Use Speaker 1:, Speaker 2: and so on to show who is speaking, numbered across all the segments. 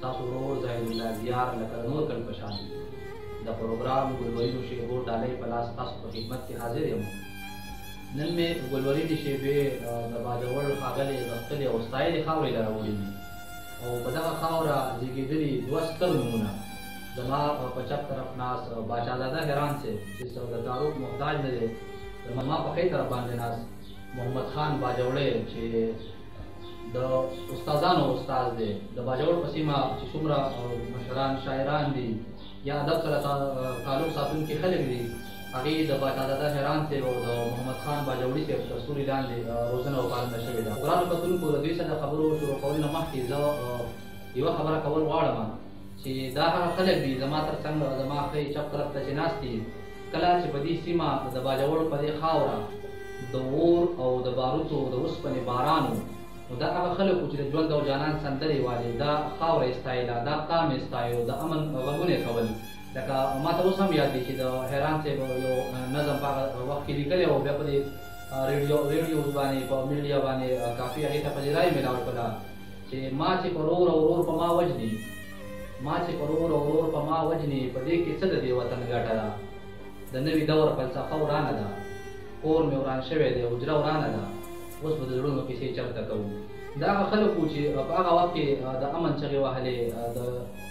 Speaker 1: ستاسو ورور زاهدالله زیار لکه د نور کل په شان د پروګرام ګلورینو شیبو ډالۍ په لاس ستاسو په خدمت کې حاضر یم. نن مې ګلورینې شیبې د باجوړ ښاغلې غښتلې او ستایلې خاورې له راوړي دي او په دغه خاوره زیږېدلي دوه ستر نومونه. زما په چپ طرف ناست باچازاده حیران صاحب چې د تعارف محتاج نه دی، زما په ښی طرف باندې ناست محمد خان باجوړی چې د استادانو استاد دی. د باجوړ په سیمه چې څومره مشران شاعران دي یا ادب سره تعلق ساتونکي خلک دي، هغې د باچازاده حیران صاحب او د محمد خان باجوړي صاحب تر سوري لاندې روزنه او پالنه شوې ده. ګرانو کتونکو، د دوی سره د خبرو شروع کولو نه مخکې زه یوه خبره کول غواړم چې دا هغه خلک دي زما تر څنګ زما ښی چپ طرف ته چې ناست دي، کله چې په دې سیمه د باجوړ په دې خاوره د اور او د باروتو د اوسپنې باران و، نو دا هغه خلک وو چې د ژوند او جانان سندرې والې، دا خاوره یې ستایله، دا قام یې ستایو، د امن غږونه یې کول. لکه ما ته اوس هم یاد دي چې د حیران صاحب یو نظم په هغه وخت کې لیکلی او بیا په دې ریډیو باندې په میډیا باندې کافي هغې ته پذیرایي میلاو کړه چې ما چې په رور او ورور په ما وژني، ما چې په رور او ورور په ما وژني، په دې کې څه د دې وطن ګټه ده؟ د نوي دور فلسفه ورانه ده، کور مې وران شوی دی، حجره ورانه ده، اوس به د زړونو کیسې چېرته کوو؟ دا هغه خلک وو چې په هغه وخت کې د امن چغې وهلې،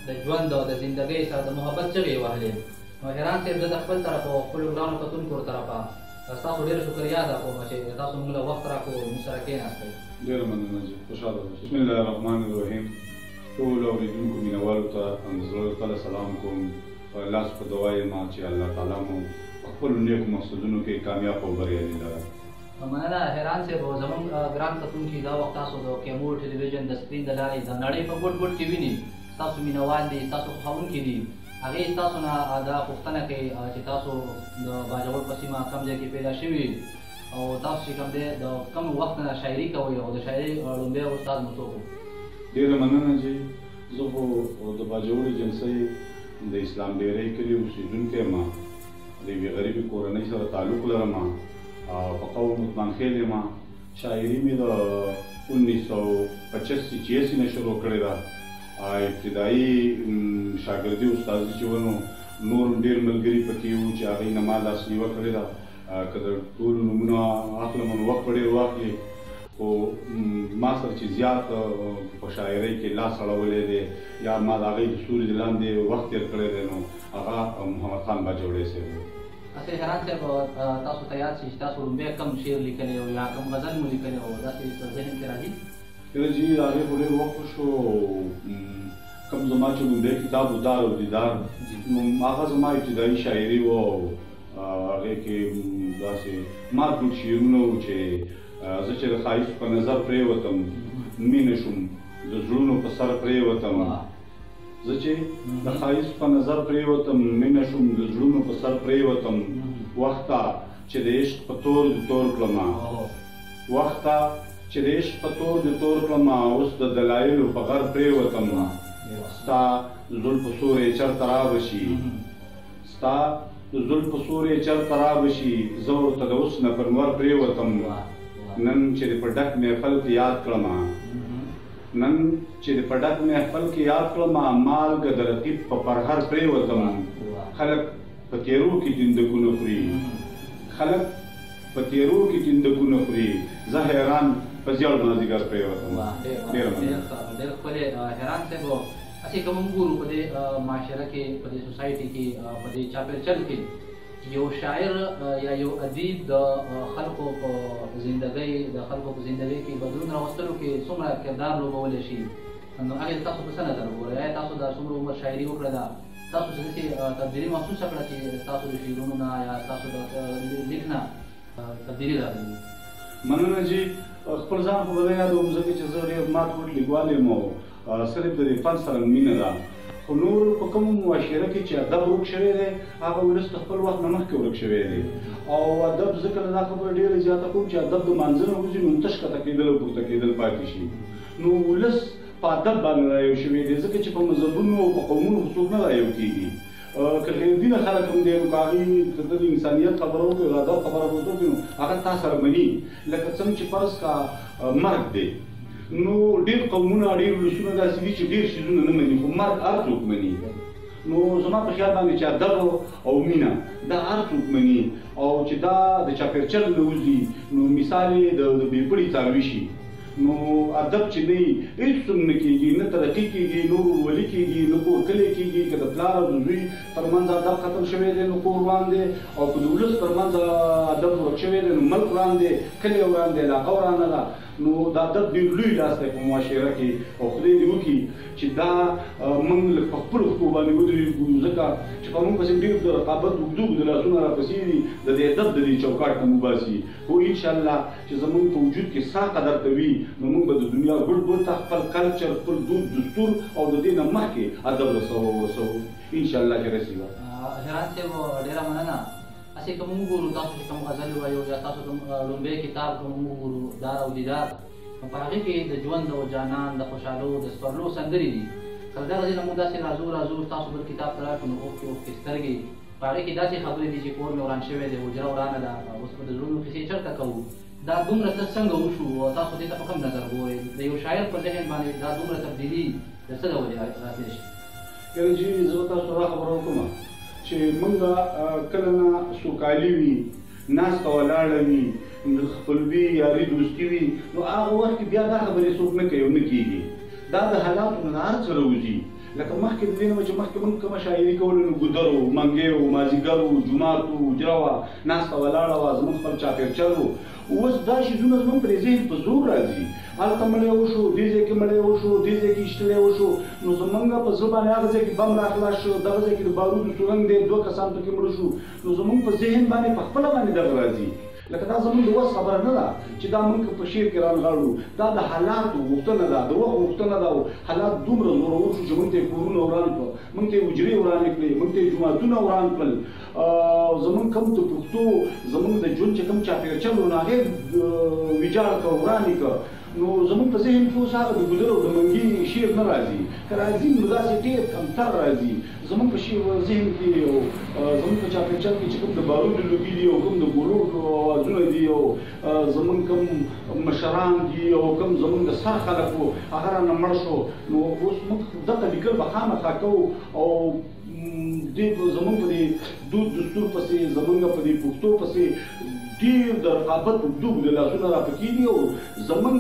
Speaker 1: د ژوند او د زندګۍ سره د محبت چغې وهلې. نو حیران صاحب، زه د خپل طرف او خپلو ګرانو کتونکو طرفه ستاسو ډېره شکریه ادا کوم چې تاسو موږ له وخت راکړو، موږ سره کښېناستئ.
Speaker 2: ډېره مننه جي، خوشحاله اوسئ. بسم الله الرحمن الرحیم. ټولو اورېدونکو مینهوالو ته د زړه له تله سلام کوم. لاس په دعا یم چې الله تعالی مو په خپلو نیکو مقصدونو کې کامیاب او بریالي لره.
Speaker 1: مننه حیران صاحب. زموږ ګران کتونکي دا وخت تاسو د کیمور ټلویزیون د سکرین د لارې د نړۍ په ګوټ ګوټ کې ویني، ستاسو مینهوال دي، ستاسو خوښوونکي دي. هغې ستاسو نه دا پوښتنه کوي چې تاسو د باجوړ په سیمه کوم ځای کې پیدا شوي او تاسو چې کوم دی د کوم وخت نه شاعري کوئ او د شاعري لومړی استاد مو څوک و؟
Speaker 2: ډېره مننه جي. زه خو د باجوړ ایجنسۍ د اسلام ډېرۍ کلي اوسېدونکی یم، د یوې غریبې کورنۍ سره تعلق لرم، په قوم عثمانخېل یم. شاعري مې د 1985 86 نه شروع کړې ده. ابتدایي شاګردي استادي چې و نو نور هم ډېر ملګري پکې وو چې هغوی نه ما لاسنیوه کړې ده. که د ټولو نومونه اخلم نو وخت به ډېر واخلي، خو ما سره چې زیات په شاعرۍ کې لاس اړولی دی یا ما د هغوی د سیوري د لاندې وخت تېر کړی دی نو هغه محمد خان باجوړی صاحب و.
Speaker 1: هسې حیران صاحب، تاسو ته یاد شي چې تاسو لومړی کوم شعر لیکلی و یا کوم غزل مو لیکلی و، داسې څه ذهن کې راځي؟
Speaker 2: یاره جي، د هغې خو ډېر وخت وشو. کوم زما چې لومړی کتاب و دار او دیدار، نو هغه زما ابتدایي شاعري وه او هغې کې داسې مات ګوټ شعرونه وو چې زه چې د ښایست په نظر پرېوتم مینه شوم، د زړونو په سر پرېوتم. زه چې د ښایست په نظر پرېوتم مینه شوم، د زړونو په سر پرېوتم. وخته چې د عشق په تور دې تور کړمه، وخته چې د عشق په تور دې تور کړمه، اوس د دلایلو په غر پرېوتم. ستا زلفو سوری چېرته رابه شي، ستا د زلفو سوری چېرته رابه شي، زه ورته د اوس نه پر نور پرېوتم. نن چې دې په ډک محفل کې یاد کړمه، نن چې دې په ډک محفل کې یاد کړمه، مالګه د رقیب په پرهر پرېوتم. خلک په تیرو کې تیندکونه خوري، خلک په تیرو کې تیندکونه خوري، زه حیران په زیړ مازدیګر پرېوتم. ډېره مننه.
Speaker 1: ډېر ښکلی حیران صاحب. هسې که موږ ګورو په دې معاشره کې، په دې سوسایټي کې، په دې چاپېرچل کې یو شاعر یا یو ادیب د خلکو په زندګۍ، د خلکو په زندګۍ کې بدلون راوستلو کې څومره کردار لوبولی شي، نو هغې ته تاسو په څه نظر وګورئ؟ آیا تاسو دا څومره عمر شاعري وکړه ده، تاسو څه داسې تبدیلي محسوسه کړه چې ستاسو د شعرونو نه یا ستاسو د لیک نه تبدیلي راغلي؟
Speaker 2: مننه جي. خپل ځان خو به نه یادوم ځکه چې زه ډېر مات ګوټ لیکوال یم او صرف د دې فن سره مینه ده، خو نور په کوم معاشره کې چې ادب ورک شوی دی هغه ولس د خپل وخت نه مخکې ورک شوی دی. او ادب زه کله دا خبره ډېره زیاته کوم چې ادب د مانځه نه وځي نو تش کښته کېدل او پورته کېدل پاتې شي. نو ولس په ادب باندې رایو شوی دی، ځکه چې په مذهبونو او په قومونو خو څوک نه رایو کېږي. که غیردینه خلک هم دی نو که هغوی ته د انسانیت خبره وکړي او د ادب خبره ورته وکړي نو هغه تا سره مني. لکه څنګه چې فرض کا مرګ دی، نو ډېر قومونه، ډېر ولسونه داسې دي چې ډېر څیزونه نه مني، خو مرګ هر څوک مني. نو زما په خیال باندې چې ادب او مینه دا هر څوک مني، او چې دا د چاپېرچل نه وځي، نو مثال یې د بې پړي څاروي شي. نو ادب چې نه وي هېڅ هم نه کېږي، نه ترقي کېږي، نه ورورولي کېږي، نه کور کلی کېږي. که د پلار او د زوی ترمنځ ادب ختم شوی دی نو کور وران دی، او که د ولس ترمنځ ادب ورک شوی دی نو ملک وران دی، کلی وران دی، علاقه ورانه ده. نو د ادب ډېر لوی لاس دی په معاشره کې، او خدای دې وکړي چې دا موږ لږ په خپلو پښو باندې ودرېږو، ځکه چې په موږ پسې ډېر د رقابت اوږده اوږده لاسونه راپسې دي، د دې ادب د دې چوکاټ نه وباسي. خو انشاءالله چې زموږ په وجود کې ساه قدر ته وي، نو موږ به د دنیا ګډ ګډ ته خپل کلچر، خپل دود دستور او د دې نه مخکې ادب رسوو انشاءالله چې رسي به.
Speaker 1: حیران صاحب ډېره مننه. هسې که موږ وګورو تاسو چې کوم غزل وایو یا تاسو کوم لومبی کتاب که موږ وګورو دار او دیدار، نو په هغې کې د ژوند او جانان د خوشحالو د سپرلو سندرې دي. که له دغه ځای نه موږ داسې راځو راځو تاسو بل کتاب ته راشو نو اوښکې اوښکې سترګې، په هغې کې داسې خبرې دي چې کور مې وران شوی دی، حجره ورانه ده، اوس به د زړونو کیسې چېرته کوو؟ دا دومره څه څنګه وشو او تاسو دې ته په کوم نظر ګورئ؟ د یو شاعر په ذهن باندې دا دومره تبدیلي د څه له وجې راتلی شي؟
Speaker 2: یعنې چې زه به تاسو دا خبره وکړم چې موږ کله نه سوکالي وي، ناسته ولاړه وي، خپلوي یاري دوستي وي، نو هغه وخت کې بیا دا خبرې څوک نه کوي او نه کېږي. دا د حالاتو نه هر څه راوځي. لکه مخکې د دې نه چې مخکې موږ کومه شاعري کوله نو ګودر و، منګی و، مازیګر و، جومات و، حجره وه، ناسته ولاړه وه، زموږ خپل چاپېرچل و. اوس دا شیزونه زموږ پرې ذهن په زور راځي. هلته مړی وشو، دې ځای کې مړی وشو، دې ځای کې ایشتلی وشو، نو زموږ په زړه باندې هغه ځای کې بم راخلاص شو، دغه ځای کې د بارودو سورنګ دی، دوه کسان پکې مړه شو، نو زموږ په ذهن باندې په خپله باندې دغه راځي. لکه دا زموږ د وس خبره نه ده چې دا موږ په شعر کې رانغاړو، دا د حالاتو غوښتنه ده، د وخت غوښتنه ده. او حالات دومره زورور شو چې موږ ته یې کورونه وران کړل، موږ ته یې حجرې ورانې کړې، موږ ته یې جوماتونه وران کړل. زموږ کوم د پښتو زموږ د ژوند چې کوم چاپېرچل و، نو هغې ویجاړ کړ، وران یې کړ. نو زموږ په ذهن کې اوس هغه د ګودر او د منګي شعر نه راځي، که راځي نو داسې ډېر کمتر راځي. زموږ په شعر ذهن کې او زموږ په چاپېرچل کې چې کوم د بارودو لوګي دي او کوم د ګولو اوازونه دي او زموږ کوم مشران دي او کوم زموږ د سر خلک وو، هغه رانه مړ شو. نو اوس موږ دغه لیکل به خامخا کوو، او دې زموږ په دې دود دستور پسې، زموږ په دې پښتو پسې ډېر د رقابت اوږده اوږده لاسونه راپکې دي. او زموږ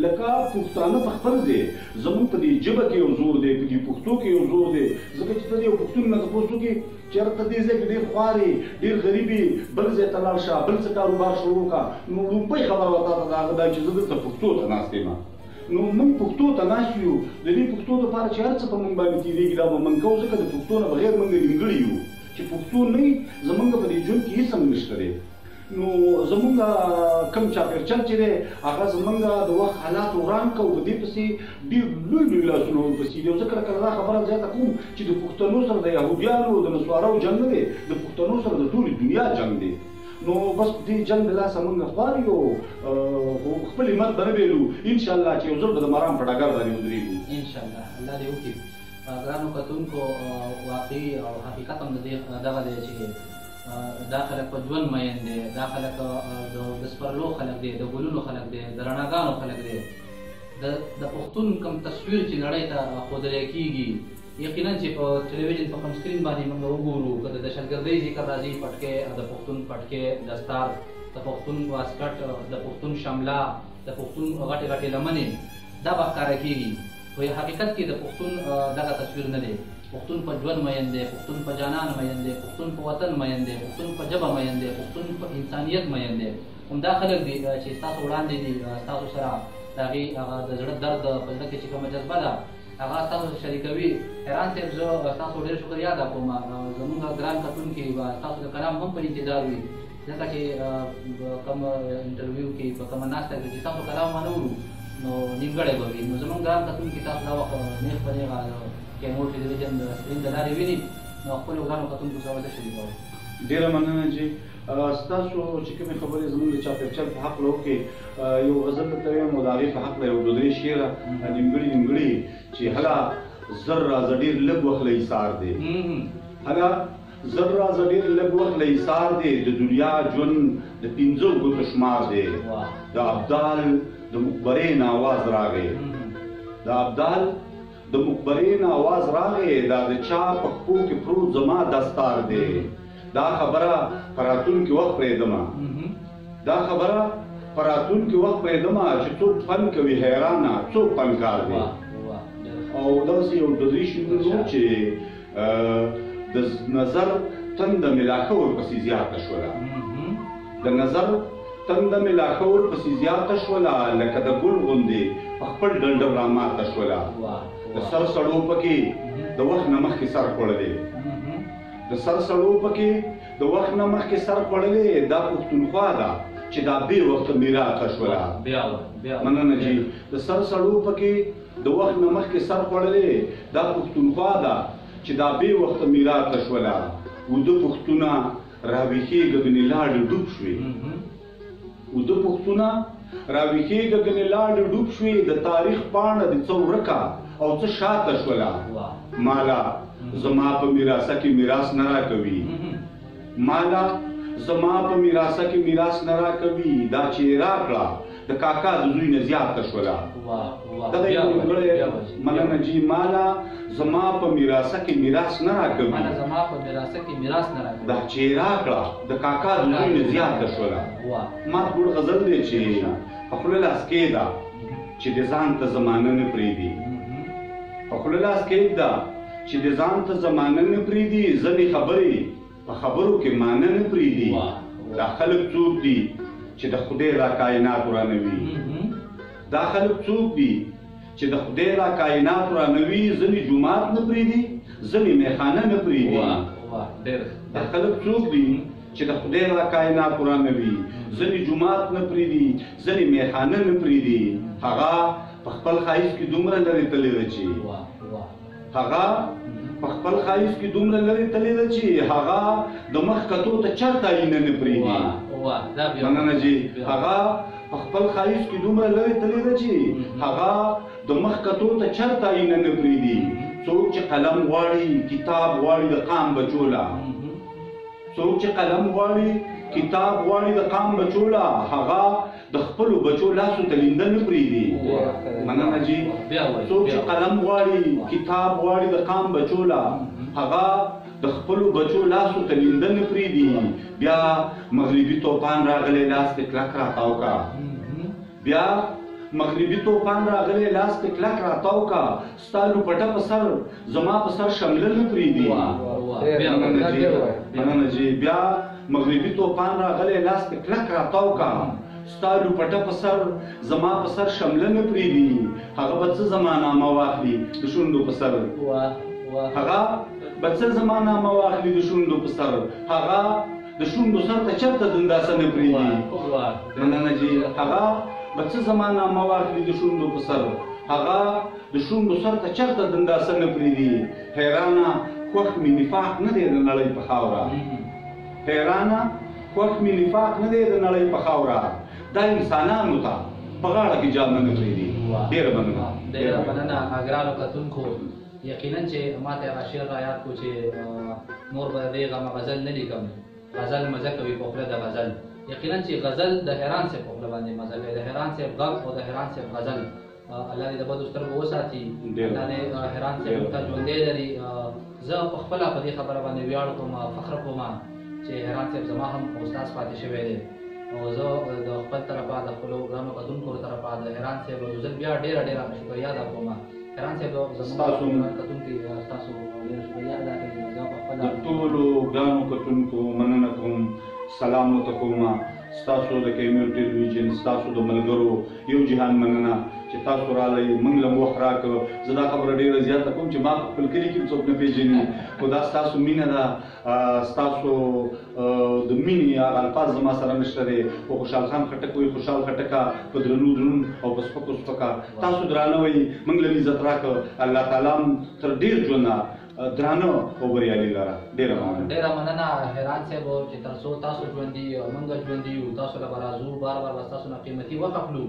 Speaker 2: لکه پښتانه په خپل ځای زموږ په دې ژبه کې یو زور دی، په دې پښتو کې یو زور دی. ځکه چې ته د یو پښتون نه تپوس وکړې چې یاره ته دې ځای کې ډېر خوار یې، ډېر غریب یې، بل ځای ته لاړ شه، بل څه کاروبار شروع کړه، نو لومړۍ خبره به تا ته د هغه دا چې زه دلته پښتو ته ناست یم. نو موږ پښتو ته ناست یو، د دې پښتو دپاره چې هر څه په موږ باندې تېرېږي دا به موږ کوو، ځکه د پښتو نه بغیر موږ نیمګړي یو. چې پښتو نه وي زموږ په دې ژوند کې هېڅ هم نشته دی. نو زمونږ کوم چاپېرچل چې دی هغه زمونږ د وخت حالات وران کړ، او په دې پسې ډېر لوی لوی لاسونه ورپسې دي. او زه کله کله دا خبره زیاته کوم چې د پښتنو سره د یهودیانو د نصوارو جنګ نه دی، د پښتنو سره د ټولې دنیا جنګ دی. نو بس دې جنګ د لاسه موږ خوار یو، خو خپل همت به نه بېلو، انشاءالله چې یو ځل به د مرام په ډګر باندې ودرېږو.
Speaker 1: انشاءالله الله دې وکړي. ګرانو کتونکو، واقعي او حقیقت هم د دې دغه دی چې دا خلک په ژوند مین دی، دا خلک د سپرلو خلک دی، د ګلونو خلک دی، د رڼاګانو خلک دی. د پښتون کوم تصویر چې نړۍ ته ښودلی کېږي، یقینا چې په ټلویزیون په کوم سکرین باندې موږ وګورو، که د دهشتګردۍ ذکر راځي، پټکی، د پښتون پټکی دستار، د پښتون واسکټ، د پښتون شمله، د پښتون غټې غټې لمنې، دا به ښکاره کېږي. خو حقیقت کې د پښتون دغه تصویر نه دی. پښتون په ژوند مین دی، پښتون په جانان مین دی، پښتون په وطن مین دی، پښتون په ژبه مین دی، پښتون په انسانیت مین دی. همدا خلک دي چې ستاسو وړاندې دي، ستاسو سره د هغې هغه د زړه درد په زړه کې چې کومه جذبه ده هغه ستاسو سره شریکوي. حیران صاحب، زه ستاسو ډېر شکریه ادا کوم. زموږ ګران کتونکي به ستاسو د کلام هم په انتظار وي، ځکه چې کوم انټرویو کې په کومه ناسته کې چې ستاسو کلام وانه ورو نو نیمګړی به وي. نو زموږ ګران کتونکي تاسو دا وخت نېغ په نېغه کیمور ټلویزیون د سکرین د لارې ویني، نو خپلو ګرانو کتونکو سره ورته شریکوي.
Speaker 2: ډېره مننه جي. ستاسو چې کومې خبرې زموږ د چاپېرچل په حقله وکړې، یو غزل درته وایم او د هغې په حقله یو دوه درې شعره نیمګړي نیمګړي چې هله زر راځه ډېر لږ وخت له ایثار دی، هله زر راځه ډېر لږ وخت له ایثار دی، د دنیا ژوند د پنځو ګوتو شمار دی، د ابدال د مقبرې نه اواز راغی، د ابدال د مقبرې نه اواز راغی، دا د چا په پښو کې پروت زما دستار دی. دا خبره په راتلونکي وخت پرېږدمه، دا خبره په راتلونکي وخت پرېږدمه چې څوک فن کوي حیرانه، څوک فنکار دی. او داسې یو د درې شعرونه چې د نظر تنده مې لا ښه ورپسې زیاته شوله، د نظر تنده مې لا ښه ورپسې زیاته شوله، لکه د ګل غوندې په خپل ډنډر راماته شوله. د سر سړو پکې د وخت نه مخکې سر خوړلی، د سر سړو پکې د وخت نه مخکې سر خوړلی، دا پښتونخوا ده چې دا بې وخته میراته شوله. مننه جي. د سر سړو پکې د وخت نه مخکې سر خوړلی، دا پښتونخوا ده چې دا بې وخته میراته شوله. اوده پښتونه راویښېږه ګنې لاړې ډوب شوې، اوده پښتونه راویښېږه ګنې لاړې ډوب شوې، د تاریخ پاڼه دې څه ورکه او څه شاته شوله. مالا زما په میراثه کې میراث نه راکوي، مالا زما په میراثه کې میراث نه راکوي، دا چې یې راکړه د کاکا د زوی نه زیاته شوله. دغه یو نیمګړی. مننه جي. مالا زما په میراثه کې میراث نه راکوي،
Speaker 1: زما په میراثه کې میراث نه راکوي،
Speaker 2: دا چې یې راکړه د کاکا د زوی نه زیاته شوله. مات ګوړ غزل دی چې په خوله لاس کېږده چې د ځان ته زمانه نه پرېږدي، په خوله لاس کېږده چې د ځان ته زمانه نه پرېږدي، ځینې خبرې په خبرو کې معنی نه پرېږدي. دا خلک څوک دي چې د خدای دا کاینات ورانوي، دا خلک څوک دي چې د خدای دا کاینات ورانوي، ځینې جومات نه پرېږدي، ځینې میخانه نه پرېږدي. دا خلک څوک دي چې د خدای دا کاینات ورانوي، ځینې جومات نه پرېږدي، ځینې میخانه نه پرېږدي. هغه په خپل ښایست کې دومره لرې تللی ده چې، هغه په خپل ښایست کې دومره لرې تللی ده چې هغه د مخ کتو ته چرته آیینه نه پرېږدي. مننه جي. هغه په خپل ښایست کې دومره لرې تللی ده چې هغه د مخ کتو ته چرته آیینه نه پرېږدي. څوک چې قلم غواړي کتاب غواړي د قام بچو له، څوک چې قلم غواړي کتاب غواړي د قام بچو له، هغه د خپلو بچو لاسو ته لینده نه پرېږدي. مننه جي. څوک چې قلم غواړي کتاب غواړي د قام بچو له، هغه د خپلو بچو لاسو ته لینده نه پرېږدي. بیا مغربي توپان راغلی لاس دې کلک راتاو کا، بیا مغربي توپان راغلی لاس دې کلک راتاو کا، ستا لوپټه په سر زما په سر شمله نه پرېږدي. مننه جي. بیا مغربي توپان راغلی لاس دې کلک راتاو کا، ستا لوپټه په سر زما په سر شمله نه پرېږدي. هغه به څه زما نامه واخلي د شونډو په سر، هغه به څه زما نامه واخلي د شونډو په سر، هغه د شونډو سر ته چېرته دنداسه نه پرېږدي. مننه جي. هغه به څه زما نامه واخلي د شونډو په سر، هغه د شونډو سر ته چېرته دنداسه نه پرېږدي. حیرانه خوښ مې نفاق نه دی د نړۍ په خاوره، حیرانه خوښ مې نفاق نه دی د نړۍ په خاوره، دا انسانانو ته په غاړه کې جامه نه پرېږدي. ډېره مننه.
Speaker 1: ډېره مننه ګرانو کتونکو. یقینا چې ما ته هغه شعر را یاد کړو چې نور به د دې غمه غزل نه لیکم، غزل مزه کوي په خوله د غزل. یقینا چې غزل د حیران صاحب په خوله باندې مزه کوي، د حیران صاحب غږ او د حیران صاحب غزل. الله دې د بدو سترګو وساتي، الله دې حیران صاحب ته ژوندی لري. زه په خپله په دې خبره باندې ویاړ کوم، فخر کوم چې حیران صاحب زما هم استاد پاتې شوی دی، او زه د خپل طرفه د خپلو ګرانو کتونکو طرفه د حیران صاحب یو ځل بیا ډېره ډېره شکریه ادا کوم. حیران صاحب زموږ کتونکي ستاسو ډېره شکریه ادا کوي. زه په خپله
Speaker 2: د ټولو ګرانو کتونکو مننه کوم، سلام ورته کوم. ستاسو د کیمیر ټلویزیون، ستاسو د ملګرو یو جهان مننه چې تاسو رالئ، موږ له مو وخت راکړ. زه دا خبره ډېره زیاته کوم چې ما په خپل کلي کې هم څوک نه پېژني، خو دا ستاسو مینه ده، ستاسو د مینې هغه الفاظ زما سره نشته دی. خو خوشحال خان خټک وایي، خوشحال خټکه په درنو درون او په سپکو سپکه. تاسو درانه وایي، موږ له عزت راکړ. الله تعالی هم تر ډېر ژونده درانه او بریالي لره. ډېره مننه.
Speaker 1: ډېره مننه حیران صاحب چې تر څو تاسو ژوندي یو، موږ ژوندي یو، تاسو له به راځو، بار بار به ستاسو نه قیمتي وخت اخلو،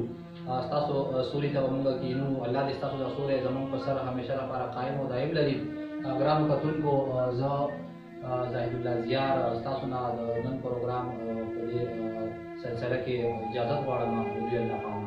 Speaker 1: ستاسو سوري ته به موږ کینو. الله دې ستاسو دا سوری زموږ په سر همیشه لپاره قایم او دایم لري. ګرانو کتونکو، زه زاهدالله زیار ستاسو نه د نن پروګرام په دې سلسله کې اجازت غواړم. لوی الله په امان.